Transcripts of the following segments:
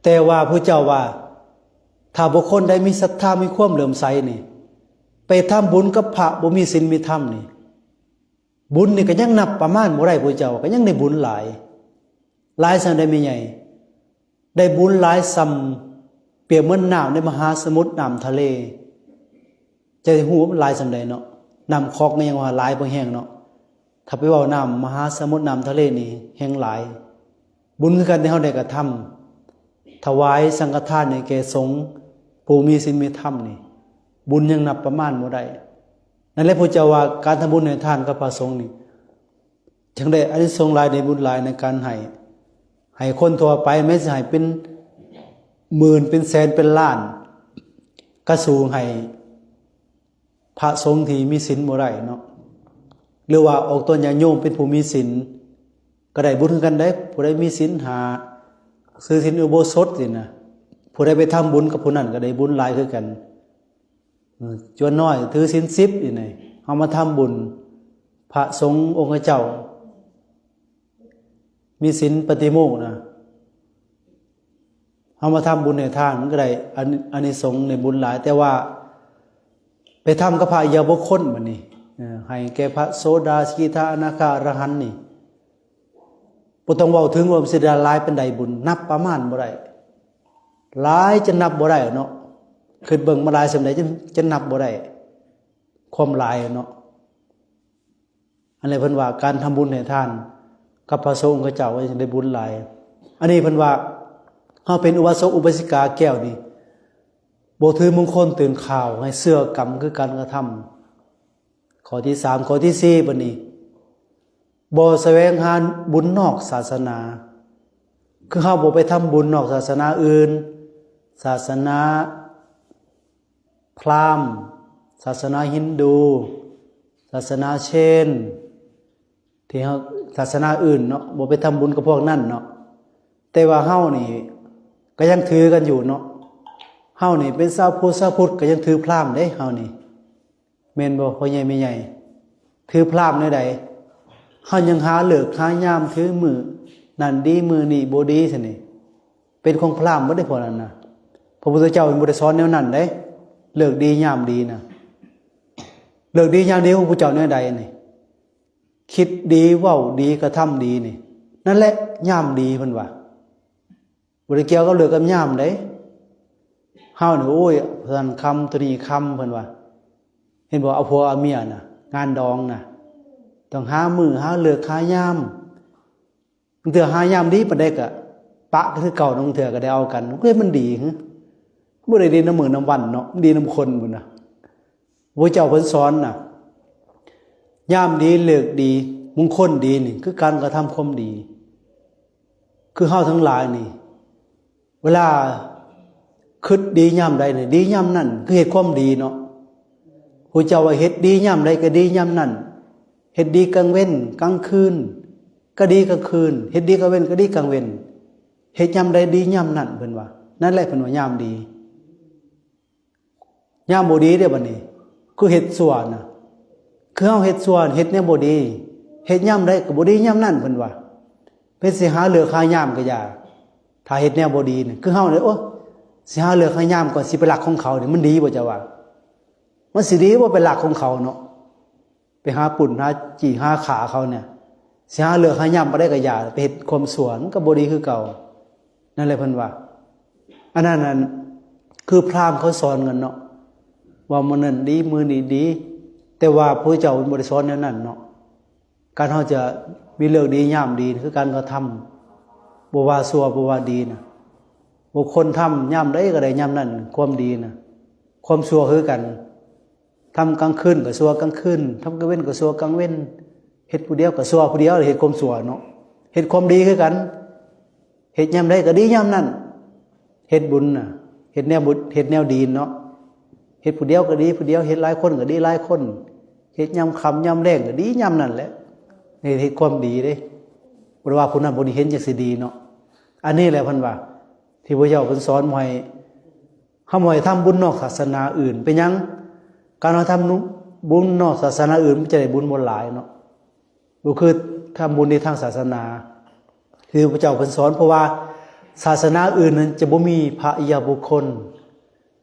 ແຕ່ວ່າພະເຈົ້າວ່າ ຖ້າບຸກຄົນໃດມີສັດທາ ມີຄວາມເຫຼື້ອມໃສນີ້ ໄປທຳບຸນກັບພະບໍ່ມີສິນມີທຳນີ້ ບຸນນີ້ກໍຍັງນັບປະມານບໍ່ໄດ້ ພະເຈົ້າວ່າ ກໍຍັງໄດ້ບຸນຫຼາຍ. ຫຼາຍສ່ຳໃດແມ່ໃຫຍ່? ໄດ້ບຸນຫຼາຍສ່ຳ ປຽບເໝືອນນ້ຳໃນມະຫາສະໝຸດນ້ຳທະເລ. ຈະໄດ້ຮູ້ວ່າມັນຫຼາຍສ່ຳໃດເນາະ. ນ້ຳຂອກນີ້ຍັງວ່າຫຼາຍບໍ່ແຮງເນາະ. ຖ້າໄປເວົ້ານ້ຳມະຫາສະໝຸດນ້ຳທະເລນີ້ແຮງຫຼາຍ. ບຸນຄືກັນທີ່ເຮົາໄດ້ກະທຳ ຖວາຍສັງຄະທານໃຫ້ແກ່ສົງຜູ້ມີສິນມີທຳນີ້ ບຸນຍັງນັບປະມານບໍ່ໄດ້. ນັ້ນແຫຼະ ພະເຈົ້າວ່າການທຳບຸນໃຫ້ທານກັບພະສົງນີ້ ຈັ່ງໄດ້ອານິສົງຫຼາຍ ໄດ້ບຸນຫຼາຍໃນການໃຫ້ ໃຫ້ຄົນທົ່ວໄປ ແມ້ຊິໃຫ້ເປັນໝື່ນ ເປັນແສນ ເປັນລ້ານ ກະສູ້ໃຫ້ພະສົງທີ່ມີສິນບໍ່ໄດ້ເນາະ. ຫຼືວ່າອອກຕົນຍາດໂຍມເປັນຜູ້ມີສິນ ກໍໄດ້ບຸນຄືກັນເດ້. ຜູ້ໃດມີສິນຫ້າ ຖືສິນອຸໂບສົດນີ້ນະ ຜູ້ໃດໄປທຳບຸນກັບຜູ້ນັ້ນກໍໄດ້ບຸນຫຼາຍຄືກັນ. ເອີ ຈວນນ້ອຍຖືສິນສິບນີ້ນະ ເຮົາມາທຳບຸນ ພະສົງອົງຄະເຈົ້າມີສິນປາຕິໂມກນະ ເຮົາມາທຳບຸນໃຫ້ທານ ມັນກໍໄດ້ອານິ ອານິສົງໃນບຸນຫຼາຍ. ແຕ່ວ່າໄປທຳກັບພະອະລິຍະບຸກຄົນບັດນີ້ ເອີ ໃຫ້ແກ່ພະໂສດາ ສະກິທາ ອະນາຄາ ອະລະຫັນນີ້ ບໍ່ຕ້ອງເວົ້າເຖິງວ່າມັນຊິໄດ້ຫຼາຍປານໃດບຸນ ນັບປະມານບໍ່ໄດ້. ຫຼາຍຈົນນັບບໍ່ໄດ້ເນາະ. ຄິດເບິ່ງມາຫຼາຍສ່ຳໃດ ຈົນ ຈົນນັບບໍ່ໄດ້ ຄວາມຫຼາຍເນາະ. ອັນນີ້ເພິ່ນວ່າການທຳບຸນໃຫ້ທານກັບພະສົງອົງຄະເຈົ້າ ກໍຍັງໄດ້ບຸນຫຼາຍ. ອັນນີ້ເພິ່ນວ່າເຮົາເປັນອຸບາສົກອຸບາສິກາແກ້ວນີ້ ບໍ່ຖືມົງຄົນຕື່ນຂ່າວ ໃຫ້ເຊື່ອກຳຄືການກະທຳ. ຂໍ້ທີສາມ ຂໍ້ທີສີ່ ບັດນີ້ ບໍ່ສະແຫວງຫາບຸນນອກສາສະໜາ ຄືເຮົາບໍ່ໄປທຳບຸນນອກສາສະໜາອື່ນ ສາສະໜາພຣາມ ສາສະໜາຮິນດູ ສາສະໜາເຊນ ທີ່ເຮົາ ສາສະໜາອື່ນເນາະ ບໍ່ໄປທຳບຸນກັບພວກນັ້ນເນາະ. ແຕ່ວ່າເຮົານີ້ກໍຍັງຖືກັນຢູ່ເນາະ. ເຮົານີ້ເປັນຊາວພຸດ ຊາວພຸດກໍຍັງຖືພຣາມເດ້ ເຮົານີ້. ແມ່ນບໍ່ພໍ່ໃຫຍ່ແມ່ໃຫຍ່? ຖືພຣາມແນວໃດ? ເຮົາຍັງຫາເລີກຫາຍາມ ຖືມື້ນັ້ນດີ ມື້ນີ້ບໍ່ດີຊັ້ນນີ້ ເປັນຂອງພຣາມເບິດເດ້ພວກນັ້ນນະ. ພະພຸດທະເຈົ້າເພິ່ນບໍ່ໄດ້ສອນແນວນັ້ນເດ້ ເລີກດີຍາມດີນະ. ເລີກດີຍາມດີຂອງພະເຈົ້າແນວໃດນີ້? ຄິດດີ ເວົ້າດີ ກະທຳດີນີ້ ນັ້ນແຫຼະຍາມດີ ເພິ່ນວ່າ. ບໍ່ໄດ້ກ່ຽວກັບເລີກກັບຍາມໃດ. ເຮົານີ້ ໂອ້ຍ ທ່ານຄຳ ໂຕນີ້ຄຳ ເພິ່ນວ່າ. ເຫັນບໍ່ ເອົາຜົວເອົາເມຍນະ ງານດອງນະ ຕ້ອງຫາມື້ຫາເລີກຫາຍາມ. ບາງເທື່ອຫາຍາມດີປານໃດກະປະກັນຄືເກົ່າ, ບາງເທື່ອກະໄດ້ເອົາກັນ. ເອີຍ ມັນດີຫື? ບໍ່ໄດ້ດີນຳມື້ນຳວັນເນາະ, ມັນດີນຳຄົນພຸ້ນນະ. ພະເຈົ້າເພິ່ນສອນນະ ຍາມດີ ເລີກດີ ມຸງຄົນດີນີ້ ຄືການກະທຳຄວາມດີ. ຄືເຮົາທັງຫຼາຍນີ້ ເວລາຄິດດີຍາມໃດນີ້ ດີຍາມນັ້ນ ຄືເຮັດຄວາມດີເນາະ. ພະເຈົ້າວ່າເຮັດດີຍາມໃດກໍດີຍາມນັ້ນ, ເຮັດດີກາງເວັນກາງຄືນກໍດີກາງຄືນ, ເຮັດດີກາງເວັນກໍດີກາງເວັນ, ເຮັດຍາມໃດດີຍາມນັ້ນ ເພິ່ນວ່າ. ນັ້ນແຫຼະເພິ່ນວ່າຍາມດີ. ຍາມບໍ່ດີເດ້ບັດນີ້ ຄືເຮັດຊົ່ວນະ ຄືເຮົາເຮັດຊົ່ວ ເຮັດແນວບໍ່ດີ ເຮັດຍາມໃດກໍບໍ່ດີຍາມນັ້ນ ເພິ່ນວ່າ. ເພິ່ນຊິຫາເລີກຫາຍາມກໍຢ່າ ຖ້າເຮັດແນວບໍ່ດີນີ້ ຄືເຮົານີ້ ໂອ້ ຊິຫາເລີກຫາຍາມກ່ອນ ຊິໄປລັກຂອງເຂົານີ້ ມັນດີບໍ່ ເຈົ້າວ່າ? ມັນຊິດີບໍ່ ໄປລັກຂອງເຂົາເນາະ. ໄປຫາປຸ້ນຫາຈີ້ຫາຂ້າເຂົານີ້ ຊິຫາເລີກຫາຍາມປານໃດກໍຢ່າ ໄປເຮັດຄວາມຊົ່ວ ມັນກໍບໍ່ດີຄືເກົ່າ. ນັ້ນແຫຼະເພິ່ນວ່າ. ອັນນັ້ນນັ້ນ ຄືພຣາມເຂົາສອນກັນເນາະ ວ່າມື້ນັ້ນດີ ມື້ນີ້ດີ, ແຕ່ວ່າພະເຈົ້າເພິ່ນບໍ່ໄດ້ສອນແນວນັ້ນເນາະ. ການເຮົາຈະມີເລີກດີຍາມດີ ຄືການກະທຳ ບໍ່ວ່າຊົ່ວບໍ່ວ່າດີນະ. ບຸກຄົນທຳຍາມໃດກໍໄດ້ຍາມນັ້ນ ຄວາມດີນະ, ຄວາມຊົ່ວຄືກັນ. ທຳກາງຄືນກໍຊົ່ວກາງຄືນ, ທຳກາງເວັນກໍຊົ່ວກາງເວັນ, ເຮັດຜູ້ດຽວກໍຊົ່ວຜູ້ດຽວ ເຮັດຄວາມຊົ່ວເນາະ, ເຮັດຄວາມດີຄືກັນ. ເຮັດຍາມໃດກໍດີຍາມນັ້ນ, ເຮັດບຸນນະ ເຮັດແນວບຸນ ເຮັດແນວດີເນາະ. ເຮັດຜູ້ດຽວກໍດີຜູ້ດຽວ, ເຮັດຫຼາຍຄົນກໍດີຫຼາຍຄົນ, ເຮັດຍາມຄ່ຳຍາມແລງກໍດີຍາມນັ້ນແຫຼະ. ເຮັດ ເຮັດຄວາມດີເດ້, ບໍ່ໄດ້ວ່າຜູ້ນັ້ນຜູ້ນີ້ເຫັນຈັ່ງຊິດີເນາະ. ອັນນີ້ແຫຼະເພິ່ນວ່າ ທີ່ພະເຈົ້າເພິ່ນສອນບໍ່ໃຫ້ ເຮົາບໍ່ໃຫ້ທຳບຸນນອກສາສະໜາອື່ນ. ເປັນຫຍັງ? ການເຮົາທຳບຸນນອກສາສະໜາອື່ນ ມັນຈະໄດ້ບຸນບໍ່ຫຼາຍເນາະ, ບໍ່ຄືທຳບຸນໃນທາງສາສະໜາທີ່ພະເຈົ້າເພິ່ນສອນ. ເພາະວ່າ ສາສະໜາອື່ນນັ້ນຈະບໍ່ມີພະອະລິຍະບຸກຄົນ,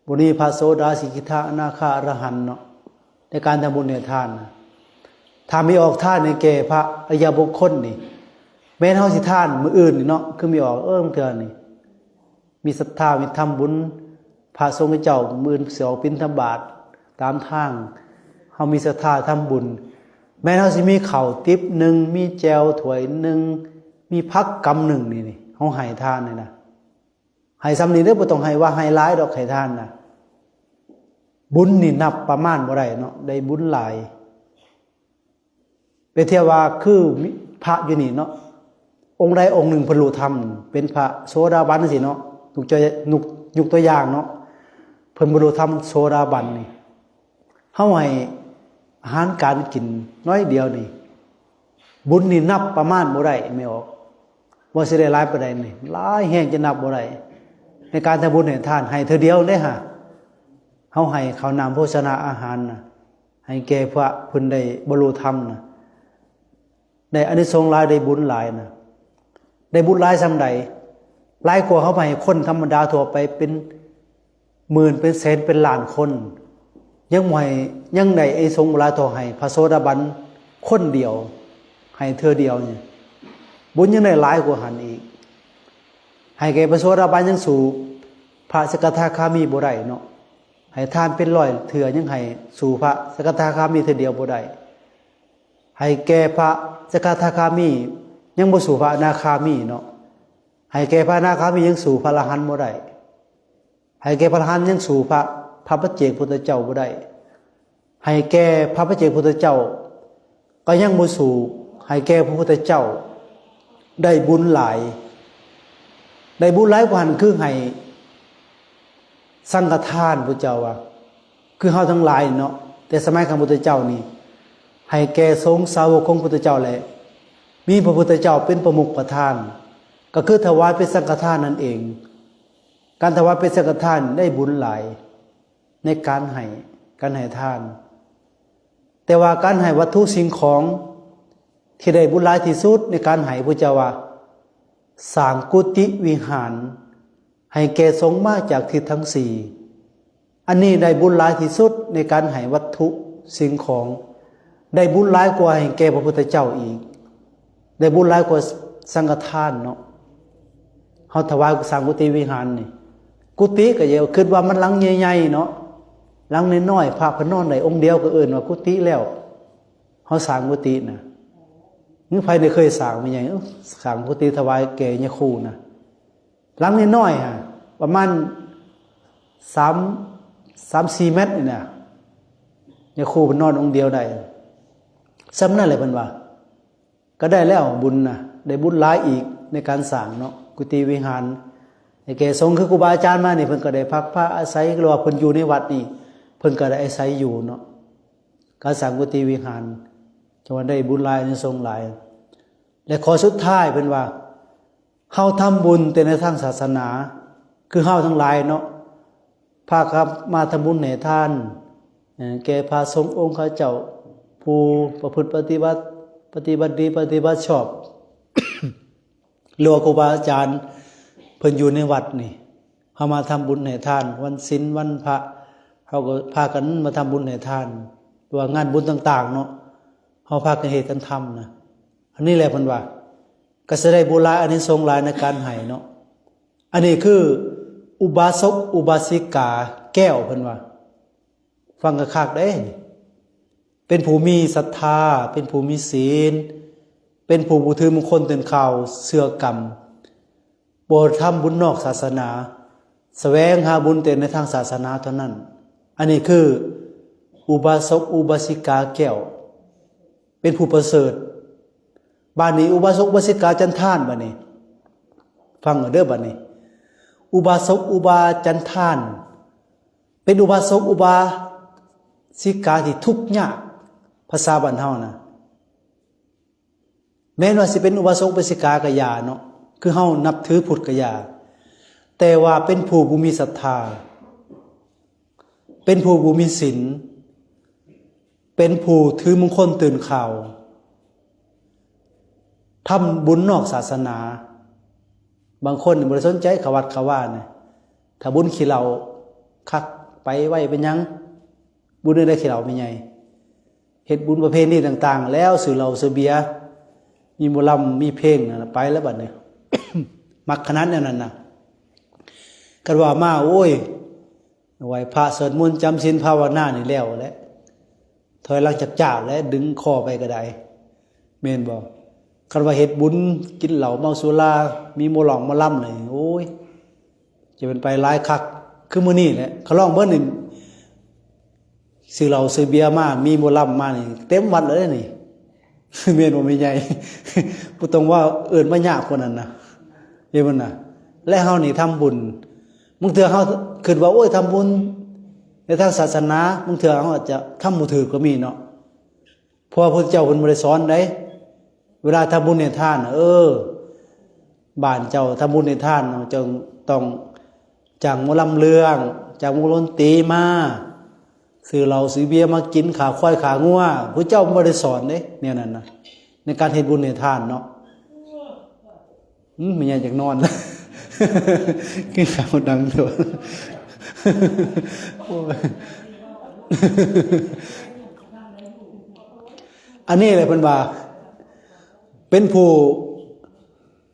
ບໍ່ມີພະໂສດາ ສະກິທາ ອະນາຄາ ອະລະຫັນເນາະ ໃນການທຳບຸນໃຫ້ທານນະ. ຖ້າມີອອກທານໃຫ້ແກ່ພະອະລິຍະບຸກຄົນນີ້, ແມ່ນເຮົາຊິທານມື້ອື່ນນີ້ເນາະ, ຄືມີອອກ ເອີ ບາງເທື່ອນີ້ ມີສັດທາ ມີທຳບຸນ ພະສົງເຈົ້າ ມື້ອື່ນຊິອອກບິນທະບາດຕາມທາງ, ເຮົາມີສັດທາທຳບຸນ, ແມ່ນເຮົາຊິມີເຂົ້າຕິບໜຶ່ງ, ມີແຈ່ວຖ້ວຍໜຶ່ງ, ມີຜັກກຳໜຶ່ງ ນີ້ ນີ້ ເຮົາໃຫ້ທານນີ້ນະ, ໃຫ້ສ່ຳນີ້ເດີ້, ບໍ່ຕ້ອງໃຫ້ວ່າໃຫ້ຫຼາຍດອກ, ໃຫ້ທານນະ. ບຸນນີ້ນັບປະມານບໍ່ໄດ້ເນາະ, ໄດ້ບຸນຫຼາຍ. ໄປທຽບວ່າຄືພະຢູ່ນີ້ເນາະ, ອົງໃດອົງໜຶ່ງເພິ່ນໂລດທຳ ເປັນພະໂສດາບັນຈັ່ງຊີ້ເນາະ, ຍົກຕົວ ຍົກ ຍົກຕົວຢ່າງເນາະ, ເພິ່ນໂລດທຳໂສດາບັນນີ້, ເຮົາໃຫ້ອາຫານການກິນໜ້ອຍດຽວນີ້, ບຸນນີ້ນັບປະມານບໍ່ໄດ້, ແມ່ອອກ ວ່າຊິໄດ້ຫຼາຍປານໃດນີ້, ຫຼາຍແຮງຈະນັບບໍ່ໄດ້. ໃນການທຳບຸນໃຫ້ທານ ໃຫ້ເທື່ອດຽວເດ້ຫາ, ເຮົາໃຫ້ເຂົ້ານ້ຳໂພຊະນາອາຫານນະ ໃຫ້ແກ່ພະເພິ່ນໄດ້ບັນລຸທຳນະ, ໄດ້ອານິສົງຫຼາຍ, ໄດ້ບຸນຫຼາຍນະ. ໄດ້ບຸນຫຼາຍສ່ຳໃດ? ຫຼາຍກວ່າເຮົາໄປໃຫ້ຄົນທຳມະດາທົ່ວໄປເປັນໝື່ນ ເປັນແສນ ເປັນລ້ານຄົນ, ຍັງບໍ່ໃຫ້ ຍັງໄດ້ອານິສົງບໍ່ຫຼາຍເທົ່າໃຫ້ພະໂສດາບັນຄົນດຽວ, ໃຫ້ເທື່ອດຽວນີ້ ບຸນຍັງໄດ້ຫຼາຍກວ່າຫັ້ນອີກ. ໃຫ້ແກ່ພະໂສດາບັນຍັງສູ້ພະສະກະທາຄາມີບໍ່ໄດ້ເນາະ, ໃຫ້ທານເປັນຮ້ອຍເທື່ອຍັງໃຫ້ສູ້ພະສະກະທາຄາມີເທື່ອດຽວບໍ່ໄດ້. ໃຫ້ແກ່ພະສະກະທາຄາມີຍັງບໍ່ສູ້ພະອະນາຄາມີເນາະ, ໃຫ້ແກ່ພະອະນາຄາມີຍັງສູ້ພະອະລະຫັນບໍ່ໄດ້, ໃຫ້ແກ່ພະອະລະຫັນຍັງສູ້ພະ ພະປັດເຈກພຸດທະເຈົ້າບໍ່ໄດ້, ໃຫ້ແກ່ພະປັດເຈກພຸດທະເຈົ້າກໍຍັງບໍ່ສູ້ໃຫ້ແກ່ພະພຸດທະເຈົ້າ. ໄດ້ບຸນຫຼາຍ, ໄດ້ບຸນຫຼາຍກວ່າຫັ້ນຄືໃຫ້ ສັງຄະທານ ພະເຈົ້າວ່າ ຄືເຮົາທັງຫຼາຍເນາະ, ແຕ່ສະໄໝຂອງພຸດທະເຈົ້ານີ້ ໃຫ້ແກ່ສົງສາວົກຂອງພຸດທະເຈົ້າ ແລະ ມີພະພຸດທະເຈົ້າເປັນປະມຸກປະທານ, ກໍຄືຖວາຍເປັນສັງຄະທານນັ້ນເອງ. ການຖວາຍເປັນສັງຄະທານໄດ້ບຸນຫຼາຍໃນການໃຫ້, ການໃຫ້ທານ. ແຕ່ວ່າການໃຫ້ວັດຖຸສິ່ງຂອງທີ່ໄດ້ບຸນຫຼາຍທີ່ສຸດໃນການໃຫ້ ພະເຈົ້າວ່າ ສ້າງກຸຕິວິຫານໃຫ້ແກ່ສົງມາຈາກທິດທັງສີ່. ອັນນີ້ໄດ້ບຸນຫຼາຍທີ່ສຸດໃນການໃຫ້ວັດຖຸສິ່ງຂອງ, ໄດ້ບຸນຫຼາຍກວ່າໃຫ້ແກ່ພະພຸດທະເຈົ້າອີກ, ໄດ້ບຸນຫຼາຍກວ່າສັງຄະທານເນາະ. ເຮົາຖວາຍສ້າງກຸຕິວິຫານນີ້, ກຸຕິກໍຢ່າຄິດວ່າມັນຫຼັງໃຫຍ່ໆເນາະ, ຫຼັງນ້ອຍໆ ພະເພິ່ນນອນໄດ້ອົງດຽວກໍເອີ້ນວ່າກຸຕິແລ້ວ. ເຮົາສ້າງກຸຕິນະ, ມີໃຜໄດ້ເຄີຍສ້າງ ແມ່ໃຫຍ່? ເອີ ສ້າງກຸຕິຖວາຍແກ່ຍາຄູນະ, ຫຼັງນ້ອຍໆຫະ ປະມານສາມ ສາມສີ່ແມັດນີ້ນະ, ຍາຄູເພິ່ນນອນອົງດຽວໄດ້. ສ່ຳນັ້ນແຫຼະ ເພິ່ນວ່າ ກໍໄດ້ແລ້ວບຸນນະ, ໄດ້ບຸນຫຼາຍອີກໃນການສ້າງເນາະ ກຸຕິວິຫານໃຫ້ແກ່ສົງ. ຄືຄູບາອາຈານມານີ້ ເພິ່ນກໍໄດ້ພັກພາອາໄສ ຫຼືວ່າເພິ່ນຢູ່ໃນວັດນີ້ ເພິ່ນກໍໄດ້ອາໄສຢູ່ເນາະ. ການສ້າງກຸຕິວິຫານ ຈະວ່າໄດ້ບຸນຫຼາຍ ອານິສົງຫຼາຍ. ແລະ ຂໍ້ສຸດທ້າຍເພິ່ນວ່າ ເຮົາທຳບຸນແຕ່ໃນທາງສາສະໜາ, ຄືເຮົາທັງຫຼາຍເນາະ ພາກັນມາທຳບຸນໃຫ້ທານ ແກ່ພະສົງອົງຄະເຈົ້າ ຜູ້ປະພຶດປະຕິບັດ ປະຕິບັດດີ ປະຕິບັດຊອບ ຫຼືວ່າຄູບາອາຈານເພິ່ນຢູ່ໃນວັດນີ້, ເຮົາມາທຳບຸນໃຫ້ທານວັນສິນວັນພະ, ເຮົາກໍພາກັນມາທຳບຸນໃຫ້ທານ, ຫຼືວ່າງານບຸນຕ່າງໆເນາະ, ເຮົາພາກັນເຮັດກັນທຳນະ. ອັນນີ້ແຫຼະເພິ່ນວ່າ ກໍຈະໄດ້ບຸນຫຼາຍ ອານິສົງຫຼາຍໃນການໃຫ້ເນາະ. ອັນນີ້ຄືອຸບາສົກອຸບາສິກາແກ້ວ ເພິ່ນວ່າ. ຟັງຄັກໆເດ້, ເປັນຜູ້ມີສັດທາ, ເປັນຜູ້ມີສິນ, ເປັນຜູ້ບໍ່ຖືມງຄົນຕື່ນຂ່າວເຊື່ອກຳ, ບໍ່ທຳບຸນນອກສາສະໜາ, ສະແຫວງຫາບຸນແຕ່ໃນທາງສາສະໜາເທົ່ານັ້ນ. ອັນນີ້ຄືອຸບາສົກອຸບາສິກາແກ້ວ, ເປັນຜູ້ປະເສີດ. ບາດນີ້ອຸບາສົກອຸບາສິກາຈັນທານ, ບາດນີ້ຟັງເອົາເດີ້, ບາດນີ້ອຸບາສົກອຸບາຈັນທານ ເປັນອຸບາສົກອຸບາສິກາທີ່ທຸກຍາກ, ພາສາບ້ານເຮົານະ, ແມ່ນວ່າຊິເປັນອຸບາສົກອຸບາສິກາກໍຢ່າເນາະ, ຄືເຮົານັບຖືພຸດກໍຢ່າ, ແຕ່ວ່າເປັນຜູ້ບໍ່ມີສັດທາ, ເປັນຜູ້ບໍ່ມີສິນ, ເປັນຜູ້ຖືມງຄົນຕື່ນຂ່າວ, ທຳບຸນນອກສາສະໜາ, ບາງຄົນບໍ່ໄດ້ສົນໃຈເຂົ້າວັດເຂົ້າວານະ ຖ້າບຸນຂີ້ເຫຼົ້າຄັກ ໄປໄວເປັນຫຍັງ? ບຸນແນວໃດຂີ້ເຫຼົ້າແມ່ໃຫຍ່? ເຮັດບຸນປະເພນີຕ່າງໆ ແລ້ວຊື້ເຫຼົ້າຊື້ເບຍ ມີໝໍລຳມີເພງນັ້ນ ໄປແລ້ວບັດນີ້ ມັກຂະໜາດແນວນັ້ນນະ. ຄັນວ່າມາ ໂອ້ຍ ໄຫວ້ພະ ສວດມົນ ຈຳສິນ ພາວະນານີ້ແລ້ວແຫຼະ ຖອຍຫຼັງຈາກໆ ແລ້ວ ດຶງຄໍໄປກໍໄດ້ ແມ່ນບໍ່? ຄັນວ່າເຮັດບຸນ ກິນເຫຼົ້າເມົາສຸລາ ມີໝໍຮ້ອງໝໍລຳນີ້ ໂອ້ຍ ຈະເປັນໄປຫຼາຍຄັກ ຄືມື້ນີ້ແຫຼະ ເຂົາລອງເບິ່ງນີ້ ຊື້ເຫຼົ້າຊື້ເບຍມາ ມີໝໍລຳມານີ້ ເຕັມວັດເລີຍນີ້ ແມ່ນບໍ່ແມ່ໃຫຍ່? ບໍ່ຕ້ອງວ່າເອີ້ນມາຍາກກວ່ານັ້ນນະ ເຫັນບໍ່ນະ? ແລະເຮົານີ້ທຳບຸນ ບາງເທື່ອເຮົາຄິດວ່າ ໂອ້ຍ ທຳບຸນໃນທາງສາສະໜາ ບາງເທື່ອເຮົາອາດຈະທຳບໍ່ຖືກກໍມີເນາະ ເພາະວ່າພະພຸດທະເຈົ້າເພິ່ນບໍ່ໄດ້ສອນໃດ ເວລາທຳບຸນໃຫ້ທານ ເອີ ບ້ານເຈົ້າທຳບຸນໃຫ້ທານ ເຈົ້າຕ້ອງຈ້າງໝໍລຳເລື່ອງ ຈ້າງວົງດົນຕີມາ ຊື້ເຫຼົ້າຊື້ເບຍມາກິນ ຂ້າຄວາຍຂ້າງົວ ພະພຸດທະເຈົ້າບໍ່ໄດ້ສອນເດ້ ແນວນັ້ນນະ ໃນການເຮັດບຸນໃຫ້ທານເນາະ. ອືມ ແມ່ໃຫຍ່ຢາກນອນ ກິນເຂົ້າດັງໂດດ ໂອ້ຍ ອັນນີ້ແຫຼະເພິ່ນວ່າ ເປັນຜູ້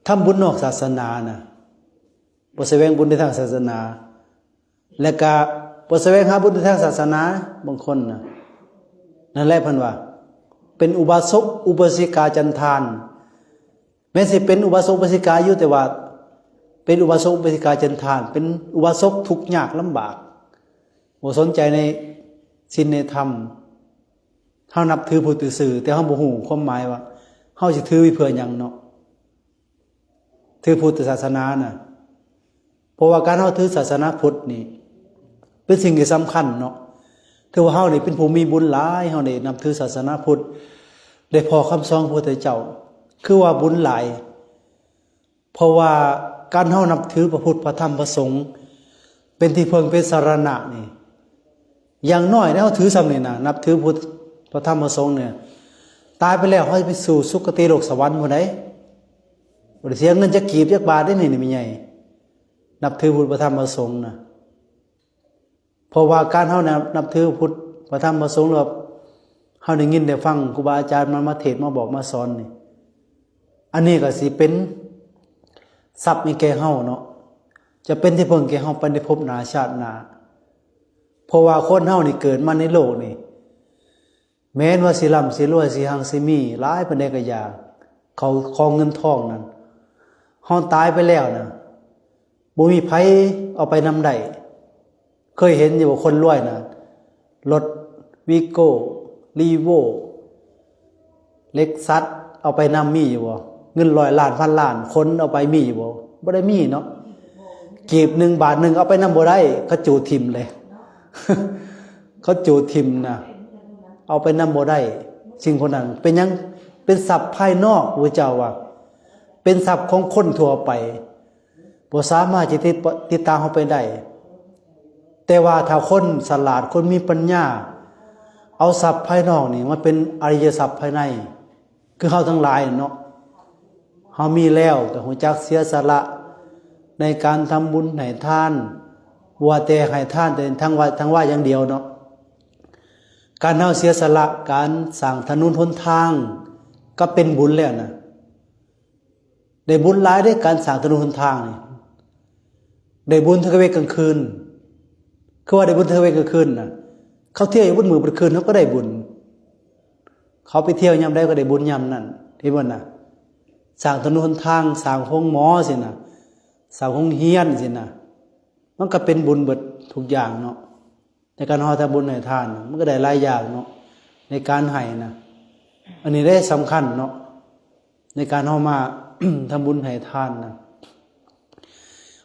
ທຳບຸນນອກສາສະໜານະ ບໍ່ສະແຫວງບຸນໃນທາງສາສະໜາ ແລະກະບໍ່ສະແຫວງຫາບຸນໃນທາງສາສະໜາ ບາງຄົນນະ ນັ້ນແຫຼະເພິ່ນວ່າ ເປັນອຸບາສົກອຸບາສິກາຈັນທານ ແມ່ນຊິເປັນອຸບາສົກອຸບາສິກາຢູ່ ແຕ່ວ່າເປັນອຸບາສົກອຸບາສິກາຈັນທານ ເປັນອຸບາສົກທຸກຍາກລຳບາກ ບໍ່ສົນໃຈໃນສິນໃນທຳ ເຮົານັບຖືພຸດຊື່ໆ ແຕ່ເຮົາບໍ່ຮູ້ຄວາມໝາຍວ່າ ເຮົາຊິຖືໄວ້ເພື່ອຫຍັງເນາະ ຖືພຸດທະສາສະໜານະ ເພາະວ່າການເຮົາຖືສາສະໜາພຸດນີ້ ເປັນສິ່ງທີ່ສຳຄັນເນາະ ຖືວ່າເຮົານີ້ເປັນຜູ້ມີບຸນຫຼາຍ ເຮົາໄດ້ນັບຖືສາສະໜາພຸດ ໄດ້ພໍ້ຄຳສອນຂອງພະພຸດທະເຈົ້າ ຄືວ່າບຸນຫຼາຍ ເພາະວ່າການເຮົານັບຖືພະພຸດ ພະທຳ ພະສົງ ເປັນທີ່ເພິ່ງ ເປັນສາລະນະນີ້ ຢ່າງໜ້ອຍເຮົາຖືສ່ຳນີ້ນະ ນັບຖືພຸດ ພະທຳ ພະສົງນີ້ ຕາຍໄປແລ້ວເຮົາຊິໄປສູ່ສຸຄະຕິໂລກສະຫວັນພຸ້ນໃດ໋ ບໍ່ໄດ້ເສຍເງິນຈັກກີບຈັກບາດເດ້ນີ້ ນີ້ແມ່ໃຫຍ່ ນັບຖືພຸດ ພະທຳ ພະສົງນະ. ເພາະວ່າການເຮົານັບຖືພຸດ ພະທຳ ພະສົງ ແລ້ວເຮົາໄດ້ຍິນໄດ້ຟັງຄູບາອາຈານມາ ມາເທດມາບອກມາສອນນີ້ ອັນນີ້ກໍຊິເປັນຊັບໃຫ້ແກ່ເຮົາເນາະ ຈະເປັນທີ່ເພິ່ງແກ່ເຮົາໄປໃນພົບໜ້າຊາດໜ້າ ເພາະວ່າຄົນເຮົານີ້ເກີດມາໃນໂລກນີ້ ແມ່ນວ່າຊິລ່ຳຊິລວຍ ຊິຮັ່ງຊິມີຫຼາຍປານໃດກໍຢ່າ ເຂົາຂອງເງິນທອງນັ້ນ ເຮົາຕາຍໄປແລ້ວນະ ບໍ່ມີໃຜເອົາໄປນຳໄດ້. ເຄີຍເຫັນຢູ່ບໍ່ ຄົນລວຍນະ ລົດວີໂກ້ ລີໂວ້ ເລັກຊັສ ເອົາໄປນຳມີຢູ່ບໍ່? ເງິນຮ້ອຍລ້ານ ພັນລ້ານ ຂົນເອົາໄປມີຢູ່ບໍ່? ບໍ່ໄດ້ມີເນາະ. ກີບໜຶ່ງ ບາດໜຶ່ງ ເອົາໄປນຳບໍ່ໄດ້ ເຂົາຈູດຖິ້ມເລີຍ ເຂົາຈູດຖິ້ມນະ ເອົາໄປນຳບໍ່ໄດ້. ສິ່ງພວກນັ້ນເປັນຫຍັງ? ເປັນຊັບພາຍນອກ ພະເຈົ້າວ່າ ເປັນຊັບຂອງຄົນທົ່ວໄປ ບໍ່ສາມາດຈະຕິດ ຕິດຕາມເຮົາໄປໄດ້. ແຕ່ວ່າຖ້າຄົນສະຫຼາດ ຄົນມີປັນຍາ ເອົາຊັບພາຍນອກນີ້ມາເປັນອະລິຍະຊັບພາຍໃນ ຄືເຮົາທັງຫຼາຍເນາະ ເຮົາມີແລ້ວກໍຮູ້ຈັກເສຍສະຫຼະໃນການທຳບຸນໃຫ້ທານ ບໍ່ວ່າແຕ່ໃຫ້ທານແຕ່ທາງວັດທາງວາຢ່າງດຽວເນາະ. ການເຮົາເສຍສະຫຼະ ການສ້າງຖະໜົນຫົນທາງ ກໍເປັນບຸນແລ້ວນະ. ໄດ້ບຸນຫຼາຍເດ້ ການສ້າງຖະໜົນຫົນທາງນີ້ ໄດ້ບຸນທັງກາງເວັນກາງຄືນ. ຄືວ່າໄດ້ບຸນທັງກາງເວັນກາງຄືນນະ ເຂົາທ່ຽວຢູ່ເບິດມື້ເບິດຄືນ ເຮົາກໍໄດ້ບຸນ. ເຂົາໄປທ່ຽວຍາມໃດກໍໄດ້ບຸນຍາມນັ້ນ ເຫັນບໍ່ນະ? ສ້າງຖະໜົນຫົນທາງ ສ້າງໂຮງໝໍຊີ້ນະ ສ້າງໂຮງຮຽນຊີ້ນະ ມັນກໍເປັນບຸນເບິດທຸກຢ່າງເນາະ. ໃນການເຮົາທຳບຸນໃຫ້ທານ ມັນກໍໄດ້ຫຼາຍຢ່າງເນາະ ໃນການໃຫ້ນະ. ອັນນີ້ເດ້ສຳຄັນເນາະ ໃນການເຮົາມາ ທຳບຸນໃຫ້ທານນະ.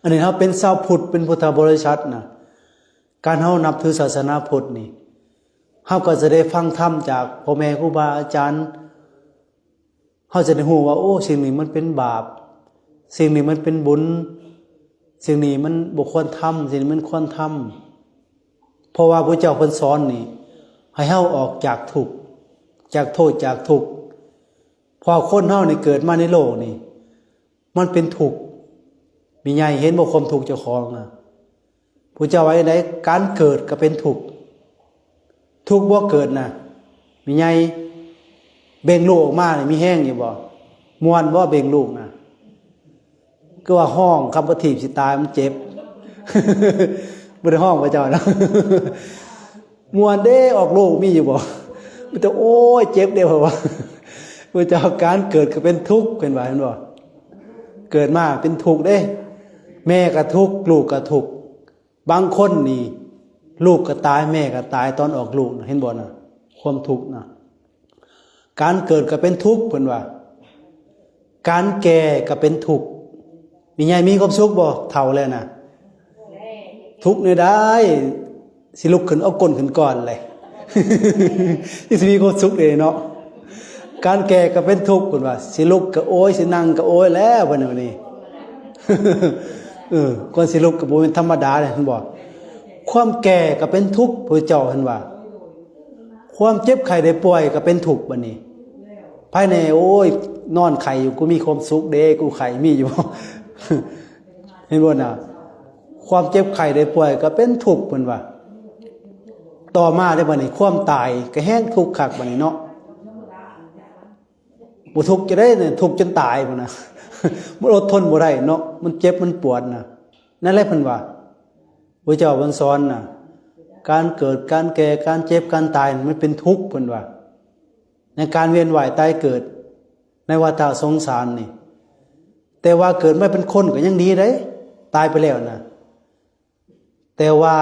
ອັນນີ້ເຮົາເປັນຊາວພຸດ ເປັນພຸດທະບໍລິສັດນະ ການເຮົານັບຖືສາສະໜາພຸດນີ້ ເຮົາກໍຈະໄດ້ຟັງທຳຈາກພໍ່ແມ່ຄູບາອາຈານ ເຮົາຈະໄດ້ຮູ້ວ່າ ໂອ້ ສິ່ງນີ້ມັນເປັນບາບ ສິ່ງນີ້ມັນເປັນບຸນ ສິ່ງນີ້ມັນບໍ່ຄວນທຳ ສິ່ງນີ້ມັນຄວນທຳ. ເພາະວ່າພະເຈົ້າເພິ່ນສອນນີ້ ໃຫ້ເຮົາອອກຈາກທຸກ ຈາກໂທດ ຈາກທຸກ. ເພາະຄົນເຮົານີ້ເກີດມາໃນໂລກນີ້ ມັນເປັນທຸກ ມີໃຫຍ່ເຫັນບໍ່ຄວາມທຸກເຈົ້າຂອງນະ? ຜູ້ເຈົ້າວ່າຈັ່ງໃດ? ການເກີດກໍເປັນທຸກ. ທຸກບໍ່ເກີດນະ? ມີໃຫຍ່ເບ່ງລູກອອກມານີ້ມີແຮງຢູ່ບໍ່? ມ່ວນບໍ່ເບ່ງລູກນະ? ຄືວ່າຮ້ອງ ຄຳວ່າຖີບຊິຕາຍ ມັນເຈັບ. ບໍ່ໄດ້ຮ້ອງວ່າເຈົ້ານະ. ມ່ວນເດ້ ອອກລູກມີຢູ່ບໍ່? ມີແຕ່ ໂອ້ຍ ເຈັບເດ້ ເພິ່ນວ່າ. ພະເຈົ້າ ການເກີດກໍເປັນທຸກ ເພິ່ນວ່າ ເຫັນບໍ່? ເກີດມາເປັນທຸກເດ້ ແມ່ກໍທຸກ ລູກກໍທຸກ. ບາງຄົນນີ້ ລູກກໍຕາຍ ແມ່ກໍຕາຍຕອນອອກລູກນະ ເຫັນບໍ່ນະ? ຄວາມທຸກນະ. ການເກີດກໍເປັນທຸກ ເພິ່ນວ່າ ການແກ່ກໍເປັນທຸກ. ມີໃຫຍ່ມີຄວາມສຸກບໍ່? ເຖົ້າແລ້ວນະ ທຸກແນວໃດ? ຊິລຸກຂຶ້ນເອົາກົ້ນຂຶ້ນກ່ອນແຫຼະ ຈັ່ງຊິມີຄວາມສຸກເດ້ເນາະ. ການແກ່ກໍເປັນທຸກ ເພິ່ນວ່າ ຊິລຸກກໍໂອຍ ຊິນັ່ງກໍໂອຍແລ້ວ ເພິ່ນວ່ານີ້. ເອີ ກ່ອນຊິລຸກກໍບໍ່ແມ່ນທຳມະດາເດ້ ເຫັນບໍ່? ຄວາມແກ່ກໍເປັນທຸກ ພະເຈົ້າເພິ່ນວ່າ. ຄວາມເຈັບໄຂ້ໄດ້ປ່ວຍກໍເປັນທຸກບັດນີ້. ພາຍໃນ ໂອ້ຍ ນອນໄຂ້ຢູ່ ກູມີຄວາມສຸກເດ້ ກູໄຂ້ມີຢູ່. ເຫັນບໍ່ນະ? ຄວາມເຈັບໄຂ້ໄດ້ປ່ວຍກໍເປັນທຸກ ເພິ່ນວ່າ. ຕໍ່ມາເດ້ບັດນີ້ ຄວາມຕາຍກໍແຮງທຸກຄັກບັດນີ້ເນາະ. ບໍ່ທຸກຈະໄດ້ ທຸກຈົນຕາຍພຸ້ນນະ. ມັນອົດທົນບໍ່ໄດ້ເນາະ ມັນເຈັບມັນປວດນະ. ນັ້ນແຫຼະເພິ່ນວ່າ ພະເຈົ້າເພິ່ນສອນນະ ການເກີດ ການແກ່ ການເຈັບ ການຕາຍ ມັນເປັນທຸກ ເພິ່ນວ່າ ໃນການວຽນວ່າຍຕາຍເກີດໃນວັດຕະສົງສານນີ້. ແຕ່ວ່າເກີດມາເປັນຄົນກໍຍັງດີເດ້ ຕາຍໄປແລ້ວນະ. ແຕ່ວ່າ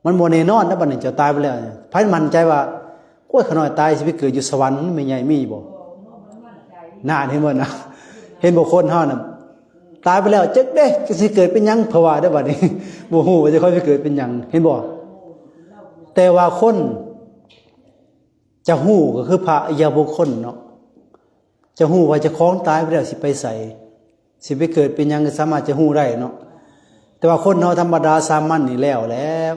ມັນບໍ່ແນ່ນອນນະ ບັດນີ້ເຈົ້າຕາຍໄປແລ້ວ ໃຜໝັ້ນໃຈວ່າ ໂອ້ຍ ຂ້ານ້ອຍຕາຍຊິໄປເກີດຢູ່ສະຫວັນ ແມ່ໃຫຍ່ມີບໍ່? ນານ ເຫັນບໍ່ນະ? ເຫັນບໍ່ ຄົນເຮົານະ ຕາຍໄປແລ້ວ ຈັກເດ້ ຈັກຊິເກີດເປັນຫຍັງ ເພິ່ນວ່າເດ້ ບັດນີ້ ບໍ່ຮູ້ວ່າຈະຄ່ອຍໄປເກີດເປັນຫຍັງ ເຫັນບໍ່? ແຕ່ວ່າຄົນຈະຮູ້ກໍຄືພະອະລິຍະບຸກຄົນເນາະ ຈະຮູ້ວ່າເຈົ້າຂອງຕາຍໄປແລ້ວຊິໄປໃສ ຊິໄປເກີດເປັນຫຍັງ ກໍສາມາດຈະຮູ້ໄດ້ເນາະ. ແຕ່ວ່າຄົນເຮົາທຳມະດາສາມັນນີ້ແລ້ວແລ້ວ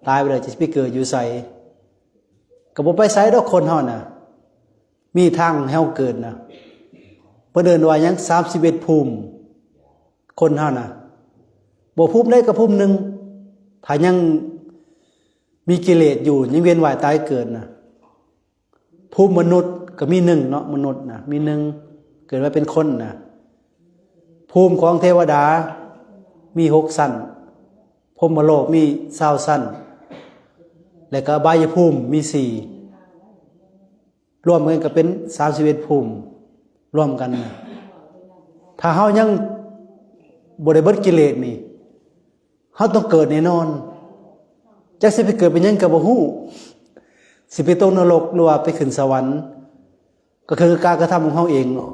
ຕາຍໄປແລ້ວຈະໄປເກີດຢູ່ໃສ? ກໍບໍ່ໄປໃສດອກ ຄົນເຮົານະ ມີທາງໃຫ້ເຮົາເກີດນະ. ເພິ່ນເອີ້ນວ່າຫຍັງ? ສາມສິບເອັດພູມ ຄົນເຮົານະ ບໍ່ພູມໃດກໍພູມໜຶ່ງ ຖ້າຍັງມີກິເລດຢູ່ ຍັງວຽນວ່າຍຕາຍເກີດນະ. ພູມມະນຸດກໍມີໜຶ່ງເນາະ ມະນຸດນະ ມີໜຶ່ງ ເກີດມາເປັນຄົນນະ. ພູມຂອງເທວະດາມີຫົກຊັ້ນ ພົມມະໂລກມີຊາວຊັ້ນ ແລະກໍອະບາຍຍະພູມມີສີ່ ລວມກັນກໍເປັນສາມສິບເອັດພູມ ລວມກັນນະ. ຖ້າເຮົາຍັງບໍ່ໄດ້ເບິດກິເລດນີ້ ເຮົາຕ້ອງເກີດແນ່ນອນ. ຈັກຊິໄປເກີດເປັນຫຍັງກໍບໍ່ຮູ້ ຊິໄປຕົກນະລົກ ຫຼືວ່າໄປຂຶ້ນສະຫວັນ ກໍຄືການກະທຳຂອງເຮົາເອງເນາະ.